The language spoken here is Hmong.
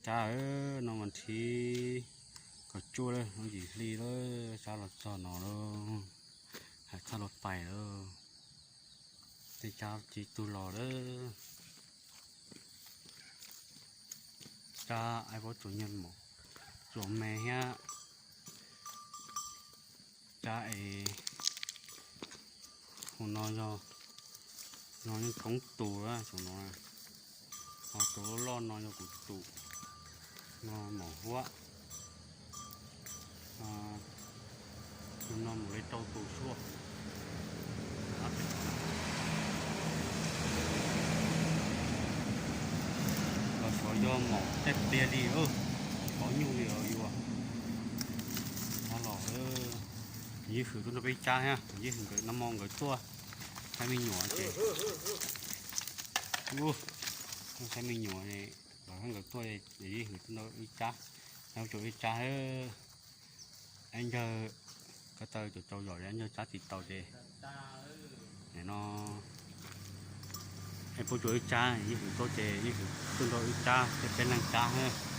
Tsab, no mas thib kaum cuaj lawm, lub yim hli lawm, tsab los txog no lawm, hais txog los pais lawm, tej tsab tsis tu los lawm. Tsab ib pob tsuas nyiag mom, tsuas me thiab. Tsab es, hu no yog, no yeej koob tus, tus no, ho tus loj loj no yog kuv tus, no mom huab, tus no mus li rau tus suaj. Los xyov yog mom tej pliag li, tsis paub nyuj li os yus. Tsab los, yeej hwm tuaj nrog peb tsab thiab, yeej hwm nkawd no mo nkawd tuaj saib me nyuam ces, saib me nyuam, nkawd tuaj, yeej hwm tuaj nrog wb tsab, nrog ib tsab. Ib ncawg ko taw cov tsau zom, ib ncawg tsab tsis tau ces, no, es puab tsuas wb tsab, yeej hwm tuaj ces yeej hwm tuaj nrog wb tsab, peb peb leeg tsab.